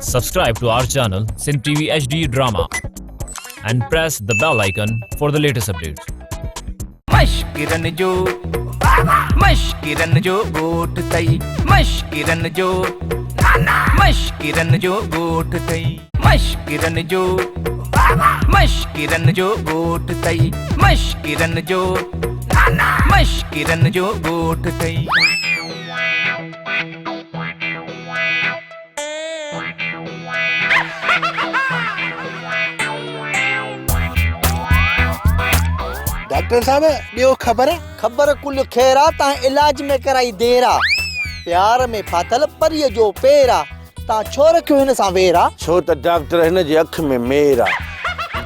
Subscribe to our channel Sindh TV HD Drama and press the bell icon for the latest updates. مشڪرن جو مشڪرن جو ڳوٺ ٿئي مشڪرن جو مشڪرن جو ڳوٺ ٿئي مشڪرن جو مشڪرن جو ڳوٺ ٿئي مشڪرن جو مشڪرن جو ڳوٺ ٿئي. ڊاڪٽر صاحب ڏيو خبر. خبر ڪل خير آ تان علاج ۾ ڪرائي دير آ پيار ۾ ڦاٿل پريء جو پير آ تان ڇو رکيو هن سان وير آ. ڇو ته ڊاڪٽر هن جي اک ۾ مير آ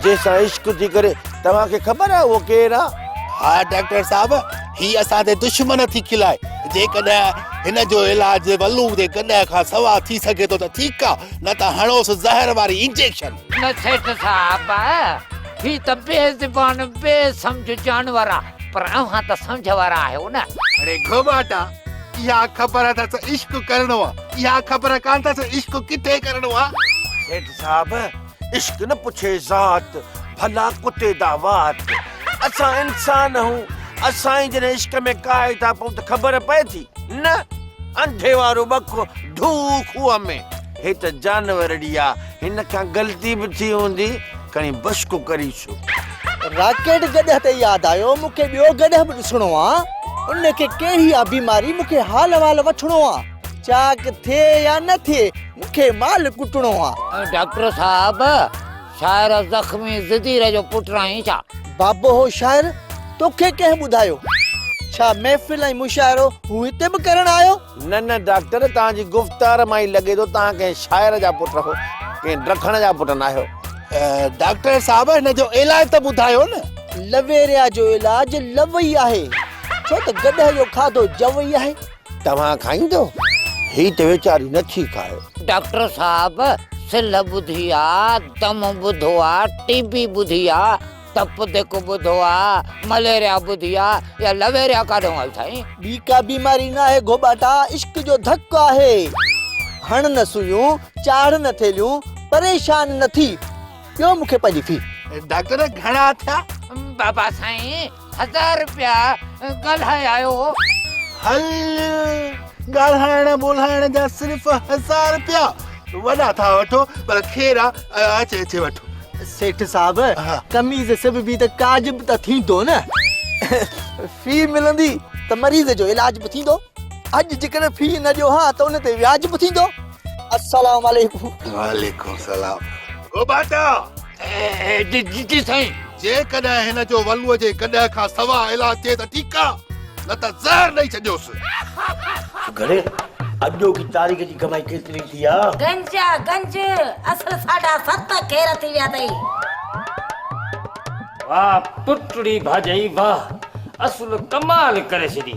جنهن سان عشق ٿي ڪري توهان کي خبر آ اهو ڪير آ. ها ڊاڪٽر صاحب هي اسان تي دشمن ٿي کلائي جيڪڏهن هن جو علاج ولو جي گڏهه کان سوا ٿي سگهي ٿو ته ٺيڪ آ نه ته هڻوس زهر واري انجيڪشن. نه سيٺ صاحب هي ته بي زبان بي سمجهه جانور آ پر اوهان ته سمجهه وارا آهيو نه. اڙي گهوٻاٽا اها خبر اٿس عشق ڪرڻو آ اها خبر ڪانه اٿس عشق ڪٿي ڪرڻو آ. سيٺ صاحب عشق نه پڇي ذات ڀلا ڪتي دا وات اسان انسان هون اسان ئي جڏهن عشق ۾ ڪاهي ٿا پئون ته خبر پئي ٿي نه انڌي وارو ٻک ڌو کوهه ۾ هي ته جانورڙي آ هن کان غلطي به ٿي هوندي کڻي بشڪ ڪريس. راڪيٽ گڏهه تي ياد آيو مون کي ٻيو گڏهه به ڏسڻو آ ان کي ڪهڙي آ بيماري مون کي حال احوال وٺڻو آ چاڪ ٿئي يا نه ٿئي مون کي مال ڪٽڻو آ. ڊاڪٽر صاحب شاعر زخمي زدير جو پٽ آهين ڇا؟ بابو هو شاعر توکي ڪنهن ٻڌايو؟ ڇا محفل ۽ مشاعرو هو هتي به ڪرڻ آيو؟ نه نه ڊاڪٽر توهان جي گفتار مان ئي لڳي ٿو توهان ڪنهن شاعر جا پٽ هو ڪنهن ڊکڻ جا پٽ ناهيو. ڊاڪٽر صاحب هن جو علاج ته ٻڌايو نه. لويريا جو علاج لو ئي آهي ڇو ته گڏهه جو کاڌو جو ئي آهي. توهان کائيندو؟ هي ته ويچاري نٿي کائي. ڊاڪٽر صاحب سلهه ٻڌي آ، دم ٻڌو آ، ٽي بي ٻڌي آ، تپ دق ٻڌو آ، مليريا ٻڌي آ، اها لويريا ڪاڏهون آئي سائين؟ ٻي ڪا بيماري ناهي گهوٻاٽا، عشق جو ڌڪ آهي. هڻ نه سوئيون، چاڙهه نه ٿيلهيون، پريشان نه ٿي، ڏيو مون کي پنهنجي في. ڊاڪٽر گهڻا ٿيا؟ بابا سائين هزار رپيا ڳالهائي آيو هو. هل ڳالهائڻ ٻولهائڻ جا صرف هزار رپيا وڏا ٿا وٺو پر خير آ اچي اچي وٺو. سيٺ صاحب قميص سببي ته ڪاڄ به ته ٿيندو نه. في ملندي ته مريض جو علاج به ٿيندو. اڄ جيڪڏهن في نه ڏيو ها ته ان تي وياج به ٿيندو. السلام عليڪم. وعليڪم السلام. گوباٽا. جي جي سائين. جيڪڏهن هن جو ولوء جي گڏهه کان سوا علاج ٿئي ته ٺيڪ آ، نه ته زهر ڏئي ڇڏيوس. گهڙي اڄوڪي تاريخ جي ڪمائي ڪيتري ٿي آ؟ گنج آ گنج، اصل ساڍا ست خير ٿي ويا اٿئي. واھ پٽڙي ڀاڄائي واھ اصل ڪمال ڪري ڇڏي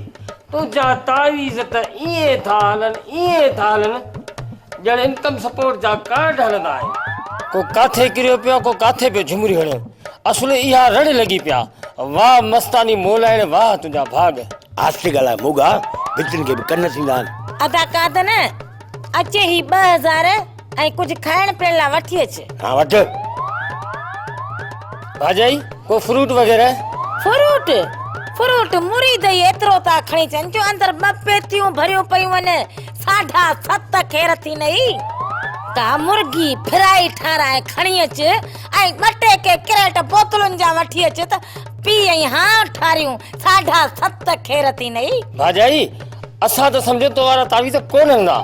تنهنجا تعويذ ته ائين ٿا هلن ائين ٿا هلن ڄڻ انڪم سپورٽ جا ڪارڊ هلندا آهن. ڪو ڪاٿي ڪريو پيو آ ڪو ڪاٿي پيو جهمري هڻي اصل اها رڙ لڳي پيا واھ مستاني مولائڻ واھ تنهنجا ڀاڳ. آهستي ڳالهاء موڳا، ڀتين کي به ڪن ٿيندا آهن. ادا قادن، اچي هي 2000 ۽ ڪجهه کائڻ پيئڻ لاء وٺي اچ. ها وٺ. ڀاڄائي، ڪو فروٽ وغيره؟ فروٽ؟ فروٽ مريد ئي ايترو ٿا کڻي اچن جو اندر ٻه پيتيون ڀريون پيون آهن. ساڍا ست خير ٿينئي. ڪا مرغي ڦرائي ٺاراهي کڻي اچ ۽ ٻه ٽي ڪي ڪريٽ بوتلن جا وٺي اچ ته پي ۽ هانء ٺاريون. ساڍا ست خير ٿينئي. ڀاڄائي، اسان ته سمجهيو تو وارا تعويذ ڪونه هلندا.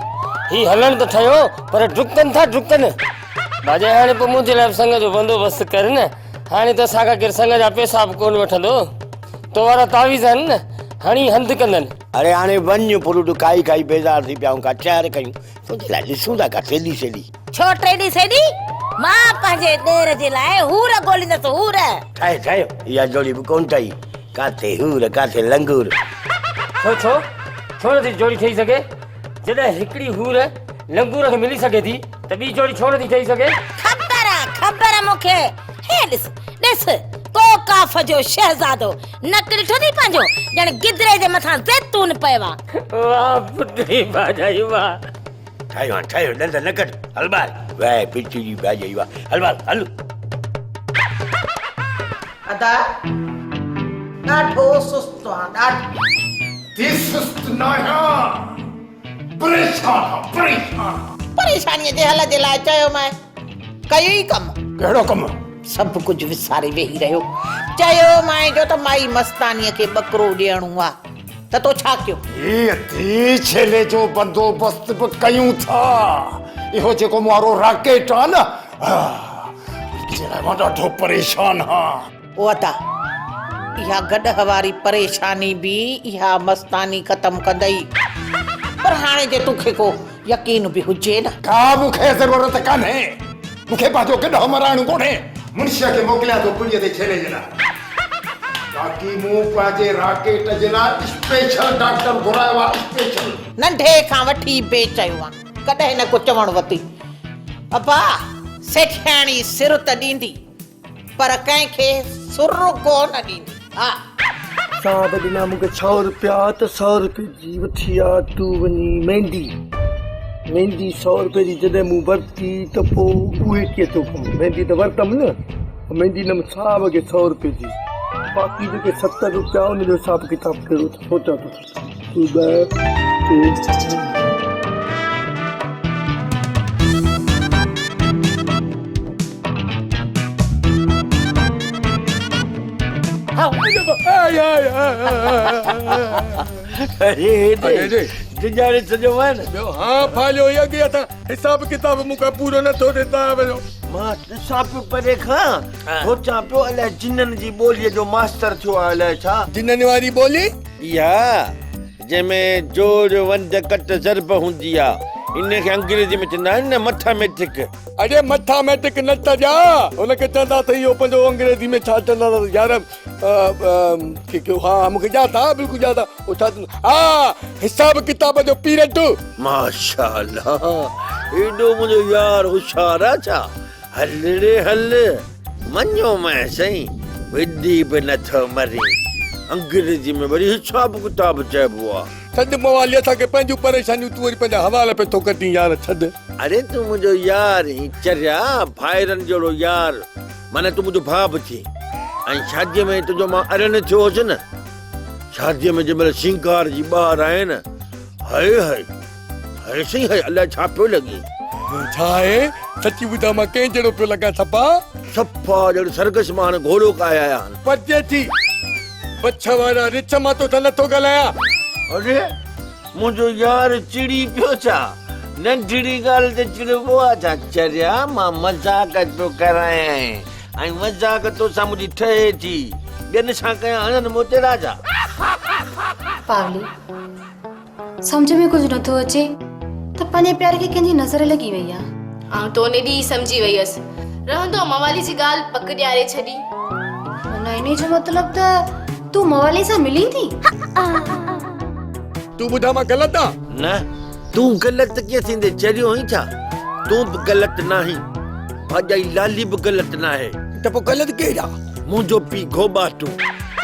هي هلڻ ته ٺهيو پر ڊڪن ٿا ڊڪن. ڀاڄائي هاڻي پوء منهنجي لاء به سڱ جو بندوبست ڪر نه. هاڻي ته اسان کان ڪير سڱ جا پئسا به ڪونه وٺندو. تو وارا تعويذ آهن نه، هڻي هنڌ ڪندن. اڙي هاڻي وڃ فروٽ کائي کائي بيزار ٿي پيا آهيون ڪا چهر ڪيون. تنهنجي لاء ڏسون ٿا ڪا ٽيڏي سيڏي. ڇو ٽيڏي سيڏي؟ مان پنهنجي ڏير جي لاء حور ڳوليندس حور. ٺاهي ٺاهيو اها جوڙي به ڪونه ٺهي. ڪاٿي حور ڪاٿي لنگور. ڇو ڇو؟ ڇو نٿي جوڙي ٺهي سگهي؟ جڏهن هڪڙي حور لنگور کي ملي سگهي ٿي ته ٻي جوڙي ڇو نٿي ٺهي سگهي؟ خبر آ خبر آ مون کي. هي ڏس ڏس ڪو ڪاف جو شهزادو نڪ ڏٺو اٿئي پنهنجو ڄڻ گدري جي مٿان زيتون پيو آ. واهه پٽڙي ڀاڄائي واهه. ٺاهيو هاڻ ٺاهيو ڏند نه ڪڍ هل ٻاهر. واهه پٽ جي ڀاڄائي واهه هل ٻاهر هل. ادا ڏاڍو سست آن ڏاڍو. ٿي سست ناهيان پريشان آن پريشان. پريشانيء جي حل جي لاء چيومانء ڪيو ئي ڪم. ڪهڙو ڪم؟ سڀ ڪجهه وساري ويهي رهيو. چيومانء جو ته مائي مستانيء کي ٻڪرو ڏيڻو آ ته تو ڇا ڪيو؟ هي اٿي ڇيلي جو بندوبست به ڪيون ٿا. اهو جيڪو مون وارو راڪيٽ آ نه ان جي لاء مان ڏاڍو پريشان هان. او ادا، اها گڏهه واري پريشاني به اها مستاني ختم ڪندئي. پر هاڻي جي توکي ڪو يقين به هجي نه. ڪا مون کي ضرورت ڪانهي. مون کي پنهنجو گڏهه مرائڻو ڪونهي. منشيء کي موڪليان ٿو پڙيء تي ڇيلي جي لاء. باقي مون پنهنجي راڪيٽ جي لاء اسپيشل ڊاڪٽر گهرايو آهي اسپيشل. ننڍي کان وٺي بي چيو آن، ڪڏهن نه ڪو چوڻ وتي. ابا، سيٺياڻي سر ته ڏيندي. پر ڪنهن کي سر ڪو نه ڏيندي. ها. صاحب ڏنا مون کي سئو روپيا ته سئو روپئي جي وٺي آ تون وڃي ميندي. ميندي سئو روپئي جي جڏهن مون ورتي ته پوء اهي ڪيئن ٿيو ڪم. ميندي ته ورتم نه ميندي ڏنم صاحب کي سئو روپئي جي باقي جيڪي ستر روپيا ان جو حساب ڪتاب ڪهڙو ٿو سوچان ٿو. تون ٻه ٽي چار. ڊڄاري ڇڏيو مان ٻيو ها ڦاليو ئي اڳي اسان حساب ڪتاب مون کان پورو نه ٿو ٿئي تان وڃو مان ڏسان پيو پري کان سوچان پيو الائي جنن جي ٻوليء جو ماستر ٿيو آهي الائي ڇا جنن واري ٻولي اها جنهن ۾ جوڙ ونڊ ڪٽ ضرب هوندي آ ان کي انگريزي ۾ چوندا آهن نه مٿاميٽڪ. اڙي مٿاميٽڪ نه چئجا ان کي چوندا اٿئي اهو پنهنجو انگريزي ۾ ڇا چوندا اٿس يار ها مون کي ياد آ بلڪل ياد آ اهو ڇا چوندا ها حساب ڪتاب جو پيريڊ. ماشاء الله ايڏو منهنجو يار هوشيار آ ڇا هل ڙي هل مڃيو مئن سائين وڏي به نه ٿو مرين. انگريزي ۾ وري حساب ڪتاب چئبو آ. ڇڏ موالي اسان کي پنهنجون پريشانيون تون وري پنهنجا حوال پيو ٿو ڪڍين يار ڇڏ. اڙي تون منهنجو يار هين چريا ڀائرن جهڙو يار معنيٰ تون منهنجو ڀاء به ٿئين ۽ شاديء ۾ تنهنجو مان ارڻ ٿيو هوس نه شاديء ۾ جنهن مهل سينگار جي ٻاهر آئين نه هاء هاء هي سائين هي الائي ڇا پيو لڳي. ڇا آهي؟ سچي ٻڌاء مان ڪنهن جهڙو پيو لڳان صفا؟ صفا ڄڻ سرڪس مان هاڻي گهوڙو ڪاهي آيا آهن. پرچي ٿي. بڇ وارا رڇ مان توسان نٿو ڳالهايان. اڙي منهنجو يار چڙي پيو ڇا؟ ننڍڙي ڳالهه تي چڙبو آ ڇا؟ چريا مان مذاق پيو ڪرايانء ۽ مذاق توسان منهنجي ٺهي ٿي. ٻين سان ڪيان هڻن موچڙا ڇا؟ پاولي. سمجهه ۾ ڪجهه نٿو اچي ته پنهنجي پيار کي ڪنهن جي نظر لڳي وئي آ. آئون ته ان ڏينهن ئي سمجهي وئي هيس. رهندو موالي جي ڳالهه پڪ ڏياري ڇڏي. معنيٰ انهي جو مطلب ته تون موالي سان ملين ٿي؟ تون ٻڌاء مان غلط آ؟ نه تون غلط ڪيئن ٿيندين چريو آهين ڇا؟ تون به غلط ناهين ڀاڄائي لالي به غلط ناهي. ته پوء غلط ڪير آ؟ منهنجو پيء گهوٻاٽو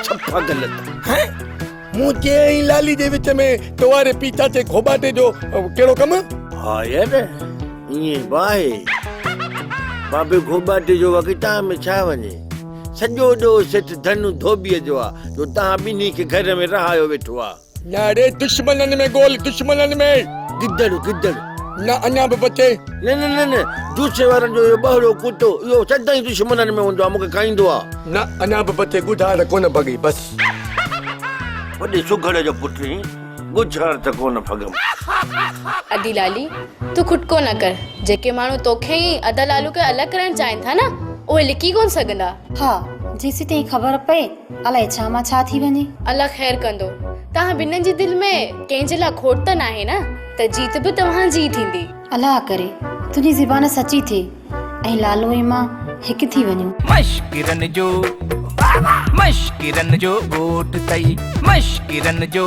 صفا غلط آ. هين؟ منهنجي ۽ لالي جي وچ ۾ تو واري پيء چاچي گهوٻاٽي جو ڪهڙو ڪم؟ ها يار ائين به آهي. بابي گهوٻاٽي جو واقعي توهان ۾ ڇا وڃي. سڄو ڏوهه سيٺ ڌنو ڌوٻيء جو آ جو توهان ٻنهي کي گهر ۾ رهايو ويٺو آ. نه ڙي دشمنن ۾ ڳول دشمنن ۾. گدڙ گدڙ. نه اڃا به بچي. نه نه نه نه جوسي وارن جو اهو ٻهڙو ڪتو اهو سدائين دشمنن ۾ هوندو آ مون کي کائيندو آ. نه اڃا به بچي ڳجهار ڪونه ڀڳي بس. وڏي سگهڙ جو پٽ هين، ڳجهار ته ڪونه ڀڳم. ادي لالي، تون کٽڪو نه ڪر. جيڪي ماڻهو توکي ۽ ادا لالو کي الڳ ڪرڻ چاهين ٿا نه، اهي لڪي ڪونه سگهندا. ها، جيسيتائين خبر پئي، الائي ڇا مان ڇا ٿي وڃي. الله خير ڪندو. توهان ٻنهن جي دل ۾ ڪنهن جي لاء کوٽ ته ناهي نه، ته جيت به توهان جي ئي ٿيندي. الله ڪري، تنهنجي زبان سچي ٿئي. ۽ لالو ۽ مان هڪ ٿي وڃون. مشڪرن جو مشڪرن جو ڳوٺ ٿئي مشڪرن جو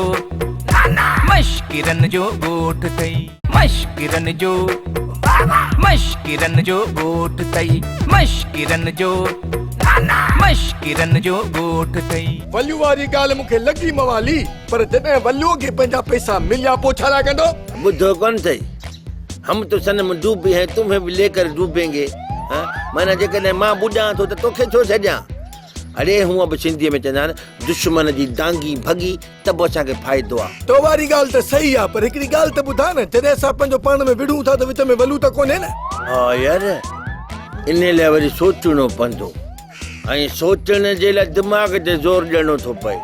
مشڪرن جو ڳوٺ ٿئي مشڪرن جو مشڪرن جو ڳوٺ ٿئي مشڪرن جو مشڪرن جو ڳوٺ ٿئي. وليو واري ڳالهه مون کي لڳي موالي پر جڏهن وليو کي پنهنجا پئسا مليا پوء ڇا لاء ڪندو؟ ٻڌو ڪونه اٿئي. هم تو صنم ڊوبي هين تمهين به ليڪر ڊوبينگي. ها معنيٰ جيڪڏهن مان ٻڏان ٿو ته توکي ڇو ڇڏيان؟ اڙي هونء به سنڌيء ۾ چوندا آهن دشمن جي دانگي ڀڳي ته به اسان کي فائدو آ. تو واري ڳالهه ته صحيح آ پر هڪڙي ڳالهه ته ٻڌاء نه جڏهن اسان پنهنجو پاڻ ۾ وڙهون ٿا ته وچ ۾ ولو ته ڪونهي نه؟ ها يار انهي لاء وري سوچڻو پوندو ۽ سوچڻ جي لاء دماغ تي زور ڏيڻو ٿو پئي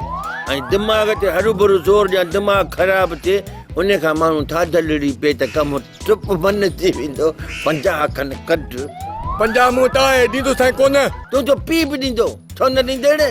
۽ دماغ تي هروڀرو زور ڏيان دماغ خراب ٿئي انهي کان ماڻهو ٿاڌلڙي پئي ته ڪم چپ بند ٿي ويندو 50 کن ڪڍ. 50 مون وٽ آهي ڏيندوسانء ڪونه. تنهنجو پيء به ڏيندو ڇو نه ڏيندين.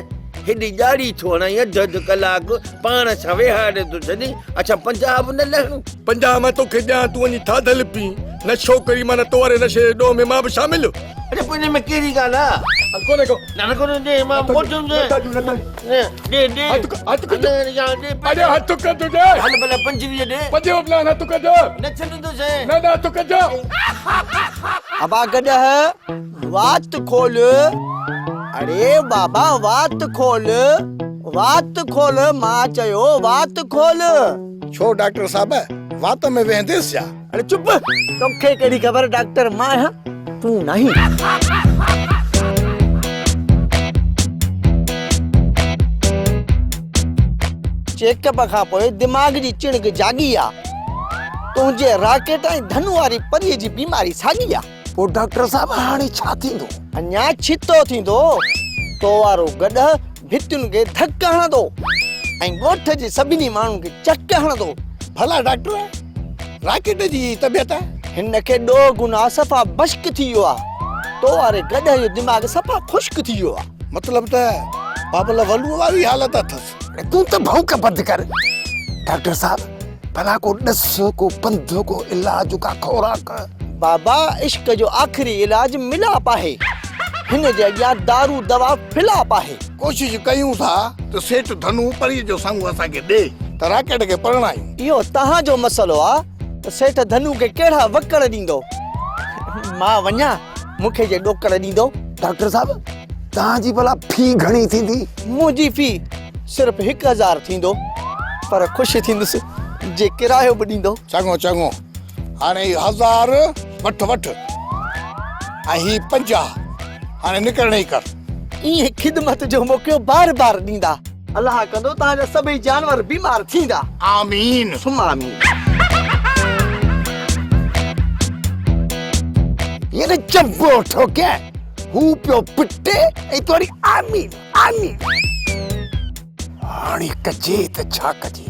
هيڏي ڄاڙي ٿو هڻائين اڌ اڌ ڪلاڪ پاڻ سان ويهاري ٿو ڇڏين اڇا 50 به نه لهڻو. 50 مان توکي ڏيان تون وڃي ٿاڌل پين نشو ڪرين معنيٰ تو واري نشي جي ڏوهه ۾ مان به شامل. اڙي پوء ان ۾ ڪهڙي ڳالهه آ. ڪونهي ڪو. نه نه ڪونه ڏي مان موٽندس. نه ٿا ڏيون نه ٿا ڏيون. نه ڏي ڏي. هٿ هٿ ڪڍ. نه يار ڏي پئسا. اڙي هٿ ڪڍ ڏي. هل ڀلا 25 ڏي. 25 به نه هٿ ڪڍ. نه ڇڏيندوسين. نه نه هٿ ڪڍ. ابا گڏهه وات کول. اڙي بابا وات کول وات کول مان چيو وات کول. ڇو ڊاڪٽر صاحب وات ۾ ويهنديس ڇا؟ اڙي چپ توکي ڪهڙي خبر ڊاڪٽر مان آهيان تون ناهين. چيڪ اپ کان پوء دماغ جي چڻگ جاڳي آ. تنهنجي راڪيٽ ۽ ڌن واري پريء جي بيماري ساڳي آ. پوء ڊاڪٽر صاحب هاڻي ڇا ٿيندو؟ اڃا ڇتو ٿيندو. تو وارو گڏهه ڀتين کي ڌڪ هڻندو ۽ ڳوٺ جي سڀني ماڻهن کي چڪ هڻندو. ڀلا ڊاڪٽر راڪيٽ جي طبيعت؟ هن کي ڏوهه گناهه صفا بشڪ ٿي ويو آ. تو واري گڏهه جو دماغ صفا خشڪ ٿي ويو آ. مطلب ته بابل ولوء واري حالت اٿس. اڙي تون ته ڀونڪ بند ڪر. ڊاڪٽر صاحب ڀلا ڪو ڏس، ڪو پنڌ، ڪو علاج، ڪا خوراڪ. بابا عشق جو آخري علاج ملاپ آهي. هن جي اڳيان دارو دوا فلاپ آهي. ڪوشش ڪيون ٿا ته سيٺ ڌنو پريء جو سڱ اسان کي ڏي ته راڪيٽ کي پرڻايون. اهو توهان جو مسئلو آ ته سيٺ ڌنو کي ڪهڙا وڪڙ ڏيندو. مان وڃان مون کي جي ڏوڪڙ ڏيندو. ڊاڪٽر صاحب توهان جي ڀلا في گهڻي ٿيندي؟ منهنجي في صرف 1000 ٿيندو پر خوش ٿيندس جي ڪرايو به ڏيندو. چڱو چڱو هاڻي هي 1000 وٺ وٺ ۽ هي 50 هاڻي نڪرڻ ئي ڪر. ائين خدمت جو موقعو بار بار ڏيندا. الله ڪندو توهان جا سڀئي جانور بيمار ٿيندا. آمين ثم آمين. يعني چنبو ٺوڪيان هو پيو پٽي ۽ تون وري آمين آمين. هاڻي ڪجي ته ڇا ڪجي؟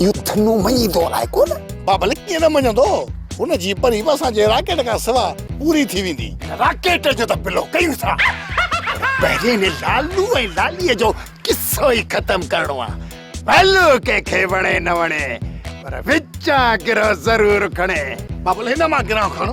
اهو ڌنو مڃيندو الائي ڪونه. بابل ڪيئن نه مڃندو؟ هن جي پري به اسان جي راڪيٽ کان سوا پوري ٿي ويندي. راڪيٽ جو ته بلو ڪيون ٿا پر پهرين هن لالو ۽ لاليء جو قصو ئي ختم ڪرڻو آ. ڀلو ڪنهن کي وڻي نه وڻي پر وچان گرهه ضرور کڻي. بابل هن مان گرهه کڻ.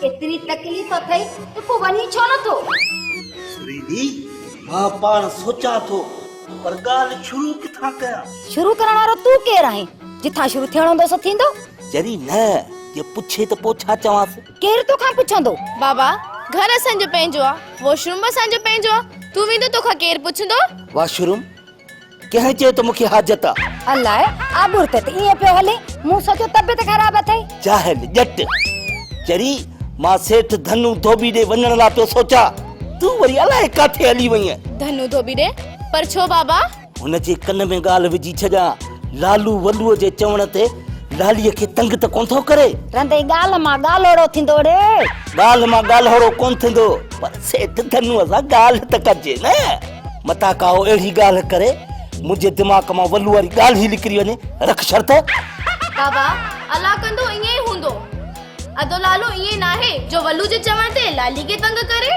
ايتري تڪليف اٿئي ته پوء وڃين ڇو نٿو؟ سريلي، مان پاڻ سوچان ٿو پر ڳالهه شروع ڪٿان ڪيان؟ شروع ڪرڻ وارو تون ڪير آهين؟ جتان شروع ٿيڻو هوندو سو ٿيندو. ذري نه، جي پڇي ته پوء ڇا چوانس؟ ڪير توکان پڇندو؟ بابا، گهر اسان جو پنهنجو آ، واش روم به اسان جو پنهنجو آ، تون ويندو توکان ڪير پڇندو؟ Wash room? ڪنهن چيو ته مون کي حاجت آ؟ الاء، آٻور تي ته ائين پيو هلين، مون سوچيو طبيعت خراب اٿئي. جاهل ڄٽ! چري، مان سيٺ ڌنو ڌوٻي ڏي وڃڻ لاء پيو سوچان، تون وري الائي ڪاٿي هلي وئينء؟ ڌنو ڌوٻي ڏي؟ پر ڇو بابا؟ هن جي ڪن ۾ ڳالهه وجهي ڇڏيان، لالو ولوء جي چوڻ تي لاليء کي تنگ ته ڪونه ٿو ڪري؟ رندئي ڳالهه مان ڳالهوڙو ٿيندو ڙي. ڳالهه مان ڳالهوڙو ڪونه ٿيندو، پر سيٺ ڌنوء سان ڳالهه ته ڪجي نه. متان ڪا هو اهڙي ڳالهه ڪري، منهنجي دماغ مان ولو واري ڳالهه ئي نڪري وڃي. رک شرط. بابا، الله ڪندو ائين ئي هوندو. ادو لالو ائين ناهي جو ولو جي چوڻ تي لالي کي تنگ ڪري.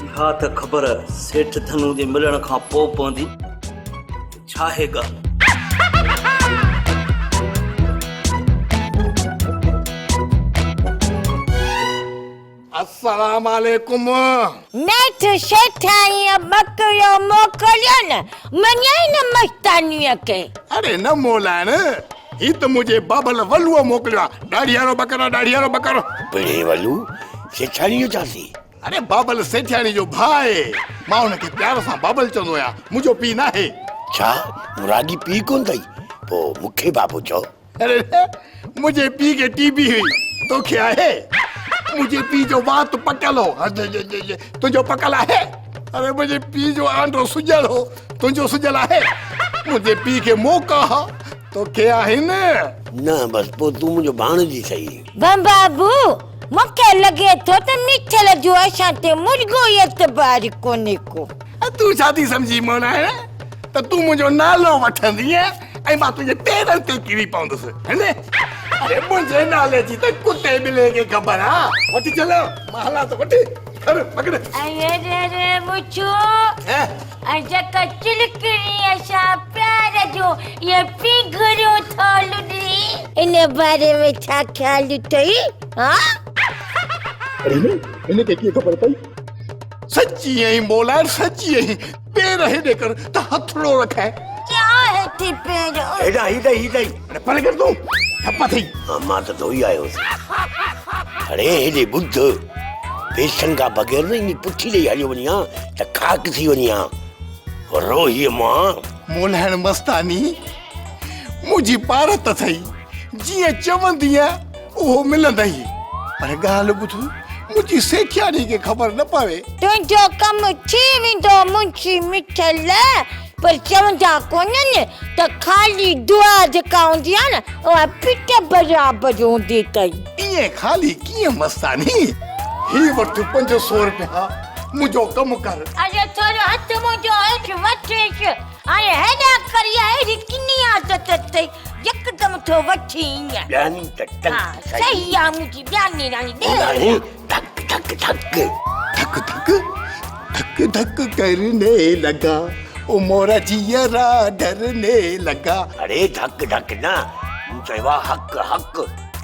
اها ته خبر سيٺ ڌنو جي ملڻ کان پوء پوندي ته ڇاهي ڳالهه. السلام عليڪم. نيٺ سيٺاڻيء ٻڪريو موڪليو نه، مڃيائين نه مستانيء کي. اڙي نه مولائڻ، هي ته منهنجي بابل ولوء موڪليو آ، ڏاڙهيارو ٻڪر آ، ڏاڙهيارو ٻڪر. پڻهين ولو، سيٺاڻيء جو ڇا ٿي؟ اڙي بابل سيٺياڻي جو ڀاء آهي، مان هن کي پيار سان بابل چوندو آهيان، منهنجو پيء ناهي. ڇا، مراڳي پيء ڪونه اٿئي؟ پوء مون کي بابو چئو. اڙي منهنجي پيء کي ٽي بي هئي، توکي آهي؟ منهنجي پيء جو وات پڪل هو، تنهنجو پڪل آهي؟ اڙي منهنجي پيء جو آنڊو سڄل هو، تنهنجو سڄل آهي؟ منهنجي پيء کي موڪا ها، توکي آهن؟ نه بس پوء تون منهنجو ڀاڻيجي سهي. بابو، مون کي لڳي ٿو ته مٺل جو اسان تي مرڳو ئي اعتبار ڪونهي ڪو. تون ڇا ٿي سمجهين مونائڻ ته تون منهنجو نالو وٺندينء ۽ مان تنهنجي پيرن تي ڪري پوندس هن؟ اڙي منهنجي نالي جي ته ڪتي ٻلي کي خبر آ. وٺي چل مان هلان ٿو وٺ کڻ پڪڙ. اري ري ري مڇو ۽ جيڪا چلڪڻيء سان پيار جو اهي پينگهريون ٿو لڏي. ان باري ۾ ڇا خيال اٿئي ها؟ اڙي هن کي ڪيئن خبر پئي؟ سچي ائين مولائڻ سچي ائين پير هيڏي ڪر ته هٿڙو رکائي. ڪيا هيٺ پير. هيڏانهن هيڏانهن هيڏانهن. اڙي پري ڪر تون ٺپ اٿئي. ها مان ته ڌوئي آيو هوس. اڙي هيڏي ٻڌ پيسن کان بغير نه ائين پٺي ڏئي هليو وڃين ها ته خاڪ ٿي وڃين ها. روهيء مان. مولائڻ مستاني منهنجي پارت اٿئي، جيئن چوندينء اهو ملندئي. پر ڳالهه ٻڌ، منهنجي سيٺياڻي کي خبر نه پوي. تنهنجو ڪم ٿي ويندو منشي مٺل، پر چوندا ڪونهن ته خالي دعا جيڪا هوندي آهي نه اها پٽ برابر هوندي اٿئي. ائين خالي ڪيئن مستاني، هي وٺ 500 رپيا، منهنجو ڪم ڪر. اڙي ٿورو هٿ منهنجو هيٺ وٺيس. هاڻي هيڏانهن ڪر اها اهڙي ڪني عادت اٿئي يڪدم ٿو وٺي ايئن. ٻياني ته ٽنگ ها صحيح آ منهنجي ٻياني راڻي ڏي. هوڏانهن ڌڪ ڌڪ ڌڪ. ڌڪ ڌڪ ڌڪ ڌڪ ڪرني لگا او مورا جيئرا ڊرني لگا. اڙي ڌڪ ڌڪ نه مون چيو آ حق حق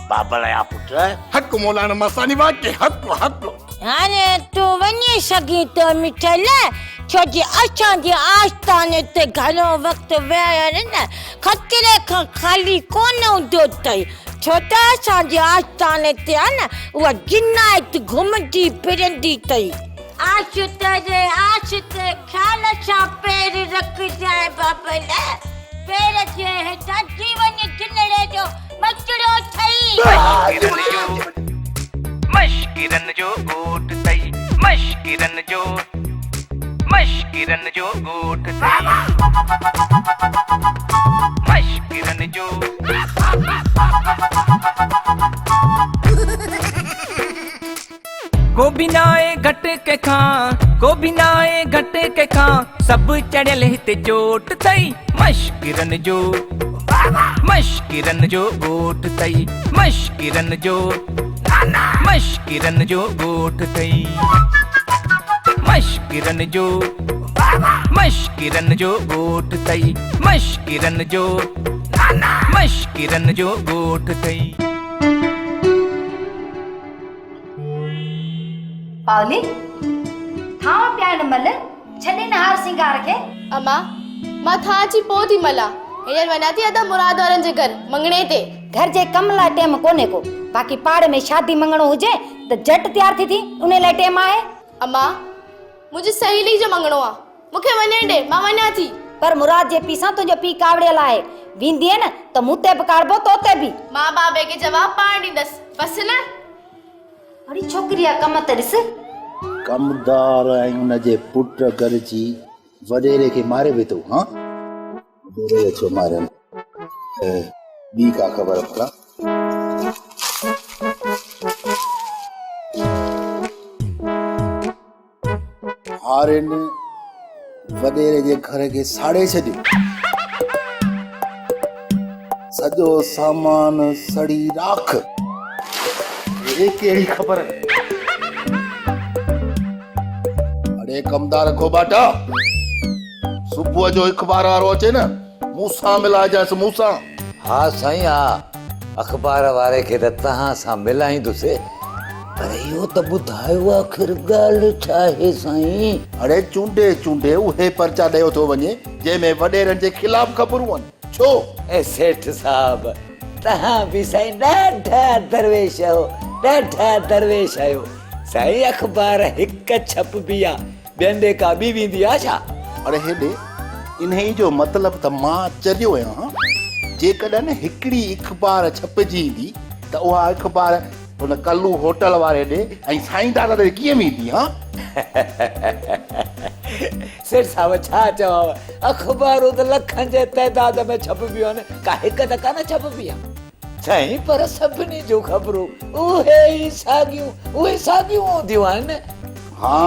بابل جا پٽ. حق مولانا مستاني واقعي حق حق. هاڻي تون وڃي سگهين ٿو مٺل، ڇو جي اسان جي آستاني تي گهڻو وقت ويهڻ نه خطري کان خالي ڪونه هوندو اٿئي، ڇو ته اسان جي آستاني تي آ نه اها جنايت گهمندي ڦرندي اٿئي. آهستي ري آهستي خيال سان پير رکجانء بابل، پير جي هيٺان جيون جنڙي جو ٻچڙو اٿئي. مشڪرن جو ڳوٺ ٿئي مشڪرن جو مشڪرن جو ڳوٺ ٿئي مشڪرن جو. ڪو به ناهي گهٽ ڪنهن کان ڪو به ناهي گهٽ ڪنهن کان سڀ چڙهيل هتي چوٽ ٿئي مشڪرن جو مشڪرن جو ڳوٺ ٿئي مشڪرن جو مشڪرن جو ڳوٺ ٿئي مشڪرن جو مشڪرن جو ڳوٺ ٿئي مشڪرن جو مشڪرن جو ڳوٺ ٿئي. پاولي، ٿانء پيائڻ مھل ڇڏي نه ھار سينگار کي. اما، مان ٿانء اچي پوء ٿي ملان. ھينئر وڃان ٿي ادا مراد وارن جي گھر مڱڻي تي. گھر جي ڪم لاء ٽيم ڪونھي ڪو، باقي پاڙي ۾ شادي مڱڻو ھجي ته جھٽ تيار ٿي ٿي، انھي لاء ٽيم آھي. اما، منھنجي سھيلي جو مڱڻو آ. مون کي وڃڻ ڏي، مان وڃان ٿي. پر مراد جي پيء سان تنهنجو پيء ڪاوڙيل آهي. ويندينء نه ته مون تي به ڪاڙبو، تو تي به. مان بابي کي جواب پاڻ ڏيندس، بس نه؟ اڙي ڇوڪري جا ڪم ته ڏس. ڪمدار ۽ ان جي پٽ گڏجي وڏيري کي ماري وڌو. هان؟ وڏيري کي ڇو مارين؟ ٻي ڪا خبر ڀلا؟ هارين وڏيري جي گهر کي ساڙي ڇڏيو. سڄو سامان سڙي راک. هي ڪهڙي خبر؟ اڙي ڪمدار کوٻاٽا، صبح جو اخبار وارو اچي نه، مون سان ملائجانس، مون سان. ها سائين ها، اخبار واري کي ته توهان سان ملائيندس. پر اهو ته ٻڌايو آخر ڳالهه ڇا آهي سائين؟ اڙي چونڊي چونڊي اهي پرچا ڏيو ٿو وڃي جنهن ۾ وڏيرن جي خلاف خبرون آهن. ڇو؟ اي سيٺ صاحب تهان به سائين ڏاڍا درويش آهيو ڏاڍا درويش آهيو. سائين اخبار هڪ ڇپبي آ ٻين ڏي ڪا ٻي ويندي آ ڇا؟ اڙي هيڏي انهي جو مطلب ته مان چريو آهيان. جيڪڏهن هڪڙي اخبار ڇپجي ايندي ته اها اخبار هن ڪلو هوٽل واري ڏي ۽ سائين دادا ڏي ڪيئن ويندي هان؟ سيٺ صاحب ڇا چوانء اخبارون ته لکن جي تعداد ۾ ڇپبيون آهن ڪا هڪ ته ڪانه ڇپبي آ. سائين پر سڀني جون خبرون اهي ئي ساڳيون اهي ساڳيون هونديون آهن. ها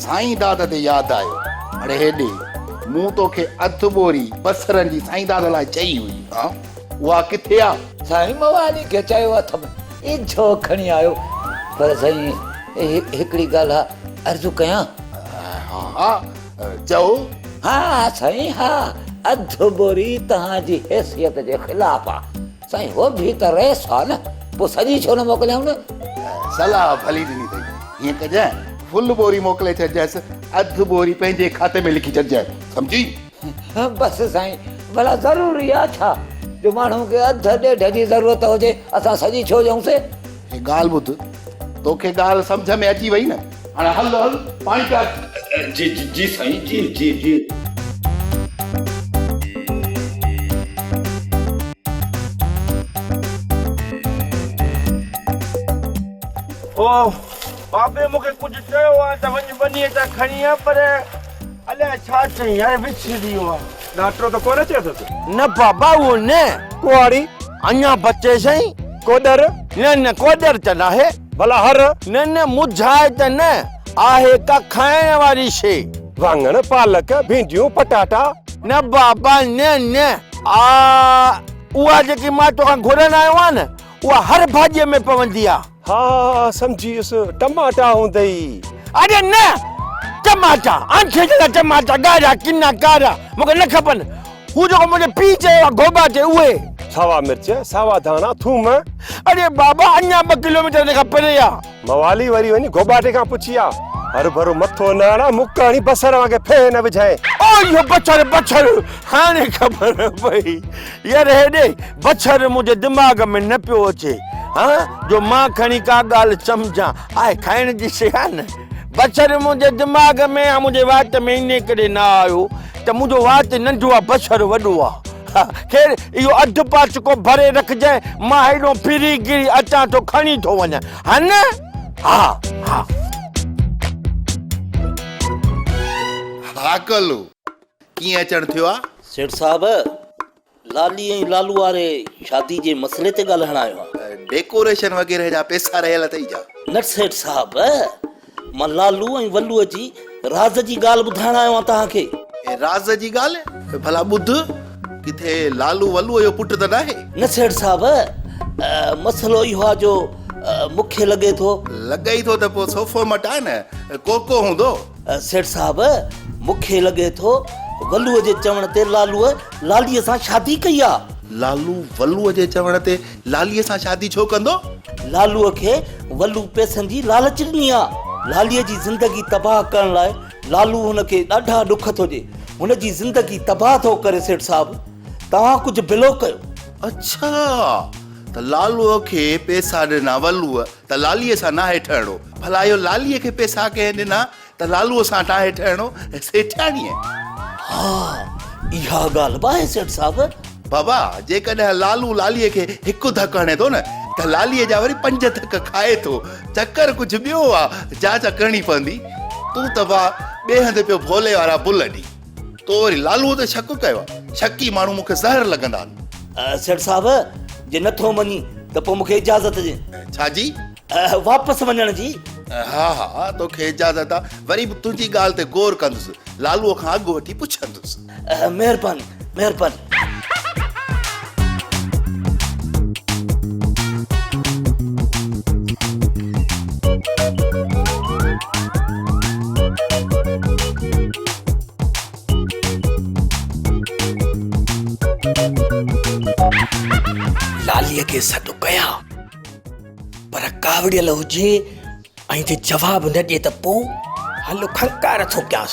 سائين داد تي ياد آيو اڙي هيڏي مون توکي اڌ ٻوري بصرن جي سائين داد لاء چئي هئي ها اها ڪٿي آ؟ سائين موالي کي چيو اٿم اجهو کڻي آيو پر سائين هڪڙي ڳالهه عرض ڪيان؟ ها ها چئو. ها سائين ها اڌ ٻوري توهان جي حيثيت جي خلاف آ سائين هو به ته رئيس آ نه پوء سڄي ڇو نه موڪليائون نه. صلاح ڀلي ڏني اٿئي هيئن ڪجانء فل ٻوري موڪلي ڇڏجانس اڌ ٻوري پنهنجي کاتي ۾ لکي ڇڏجانء سمجهي. بس سائين ڀلا ضروري آ ڇا جو ماڻهو کي اڌ ڏيڍ جي ضرورت هجي اسان سڄي ڇو ڏيون سي. هي ڳالهه ٻڌ توکي ڳالهه سمجهه ۾ اچي وئي نه هاڻي هل هل پاڻي پيار. جي جي سائين جي جي جي. او بابي مون کي ڪجهه چيو آ ته وڃ ٻنيء تان کڻي آ پر الائي ڇا چئين يار وسري ويو آ. ڏاٽو ته ڪونه چيو اٿس؟ نه بابا اهو نه. ڪهاڙي؟ اڃا بچي سائين. ڪوڏر؟ نه نه ڪوڏر ته ناهي. ڀلا هر؟ نه نه مجهائي ته نه، آهي ڪا کائڻ واري شيء. واڱڻ، پالڪ، ڀينڊيون، پٽاٽا؟ نه بابا نه نه، آ اها جيڪي مان توکان گهرڻ آيو آهيان نه، اها هر ڀاڄيء ۾ پوندي آ. ها ها سمجهي ويس، ٽماٽا هوندئي. اڙي نه، ٽماٽا، آنٺي جهڙا ٽماٽا، ڳاڙها، ڪنا، ڪارا، مون کي نه کپن. هو جيڪو منهنجي پيء چيو آ گهوٻاٽي اهي. ساوا مرچ، ساوا ڌاڻا، ٿوم. اڙي بابا اڃا ٻه ڪلوميٽر هن کان پري آ. موالي وري وڃي گهوٻاٽي کان پڇي آ. هرڀرو مٿو نه هڻان، مڪ هڻي بصر وانگي ڦيهه نه وجهانء. او اهو بڇڙ بڇڙ، هاڻي خبر پئي. يار هيڏي بڇڙ منهنجي دماغ ۾ نه پيو اچي. ها جو مان کڻي ڪا ڳالهه سمجهان. آهي کائڻ جي شيء آ نه. بڇڙ منهنجي دماغ ۾ يا منهنجي وات ۾ انهي ڪري نه آيو ته منهنجو وات ننڍو آ بڇڙ وڏو آ. خير اهو اڌ پاچڪو ڀري رکجانء مان هيڏو ڦري گهري اچان ٿو کڻي ٿو وڃان ها نه؟ ها ها. ها ڪلو ڪيئن اچڻ ٿيو آ؟ سيٺ صاحب لالي ۽ لالو واري شادي جي مسئلي تي ڳالهائڻ آيو آهيان. ڊيڪوريشن وغيره جا پئسا رهيل اٿئي ڇا؟ نه سيٺ صاحب، مان لالو ۽ ولوء جي راز جي ڳالهه ٻڌائڻ آيو آهيان توهان کي. راز جي ڳالهه؟ ڀلا ٻڌ، ڪٿي لالو ولوء جو پٽ ته ناهي؟ نه سيٺ صاحب، مسئلو اهو آهي جو مون کي لڳي ٿو. لڳئي ٿو ته پوء صوفو مٽاء نه، ڪوڪو هوندو. سيٺ صاحب، مون کي لڳي ٿو ولوء جي چوڻ تي لالوء لاليء سان شادي ڪئي آ. لالو ولوء جي چوڻ تي لاليء سان شادي ڇو ڪندو؟ لالوء کي ولو پئسن جي لالچ ڏني آ. لاليء جي زندگي تباهه ڪرڻ لاء لالو هن کي ڏاڍا ڏک ٿو ڏئي. هن جي زندگي تباهه ٿو ڪري سيٺ صاحب، توهان ڪجهه بلو ڪيو. اڇا ته لالوء کي پئسا ڏنا ولوء ته لاليء سان ناهي ٺهڻو. ڀلا اهو لاليء کي پئسا ڪنهن ڏنا ته لالوء سان ناهي ٺهڻو؟ سيٺياڻيء. ها، اها ڳالهه به آهي سيٺ صاحب. بابا، جيڪڏهن لالو لاليء کي هڪ ڌڪ هڻي ٿو نه ته لاليء جا وري پنج ڌڪ کائي ٿو. چڪر ڪجهه ٻيو آ، جاچ ڪرڻي پوندي. تون ته وا ٻئي هنڌ پيو ڀولي وارا بل ڏي. تو وري لالوء تي شڪ ڪيو آ. شڪي ماڻهو مون کي زهر لڳندا آهن. سيٺ صاحب، جي نه ٿو مڃين ته پوء مون کي اجازت ڏي. ڇا جي؟ واپس وڃڻ جي. ها ها، توکي اجازت آ. وري به تنهنجي ڳالهه تي غور ڪندس. لالوء کان اڳ وٺي پڇندس. مهرباني، مهرباني. لاليء کي سڏ ڪيان پر پر ڪاوڙيل هجي ۽ جي جواب نه ڏئي ته پوء هل کنڪار ٿو ڪيانس.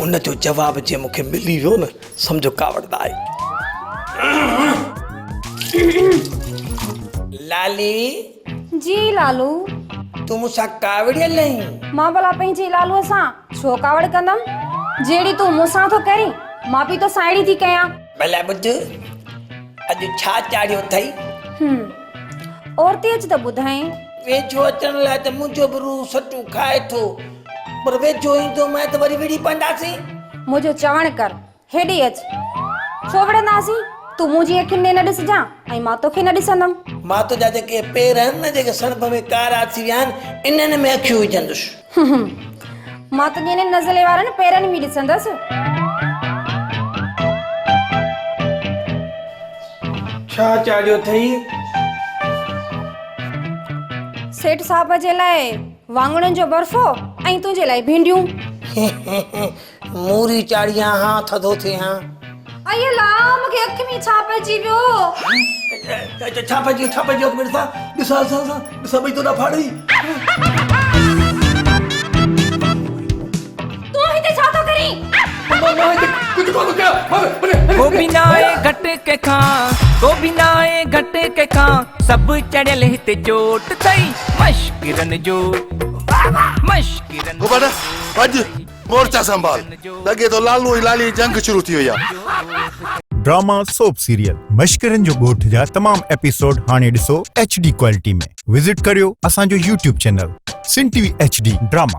ان جو جواب جي مون کي ملي ويو نه سمجهو ڪاوڙ نه آئي. لالي. جي لالو. تون مون سان ڪاوڙيل آهين؟ مان ڀلا پنهنجي لالوء سان ڇو ڪاوڙ ڪندم؟ جهڙي تون مون سان ٿو ڪرين، مان به توسان اهڙي ٿي ڪيان. ڀلا ٻڌ، اڄ ڇا چاڙهيو اٿئي؟ هم، عورتي اچ ته ٻڌائين. ويجهو اچڻ لاء ته منهنجو به روح سٽون کائي ٿو، پر ويجهو ايندومانء ته وري وڙهي پونداسين. منهنجو چوڻ ڪر، هيڏي اچ. ڇو وڙهنداسين؟ تون منهنجي اکين ڏي نه ڏسجان ۽ مان توکي نه ڏسندم. مان تنهنجا جيڪي پير آهن نه، جيڪي سڻڀ ۾ ڪارا ٿي ويا آهن، انهن ۾ اکيون وجهندس. مان تنهنجي انهن نزلي وارن پيرن ۾ ڏسندس. ڇا چاڙهيو اٿئي؟ سيٺ صاحب جي لاء واڱڻن جو برفو ۽ تنهنجي لاء ڀينڊيون. موري چاڙهيان ها ٿڌو ٿئي ها. اي الا مون کي اک ۾ ڇا پئجي ويو. ڇا پئجي ويو ڇا پئجي ويو اک ۾ ڏسان ڏسان ڏسان ڏسان ڏسان ٻئي توڏا ڦاڙئي. تون هتي ڇا ٿو ڪرين؟ مان هتي ڪجهه ڪونه ٿو ڪيان. ڪو به ناهي گهٽ ڪنهن کان ڪو به ناهي گهٽ ڪنهن کان سڀ چڙهيل هتي چوٽ اٿئي مشڪرن جو مشڪرن گوبند ڀڄ مورچا سنڀال لڳي ٿو لالو ۽ لالي جي جنگ شروع ٿي وئي آ. ڊراما سوپ سيريل مشڪرن جو ڳوٺ جا تمام ايپيسوڊ هاڻي ڏسو ايڇ ڊي ڪوالٽي ۾ وزٽ ڪريو اسان جو YouTube channel Sindh T V H D drama.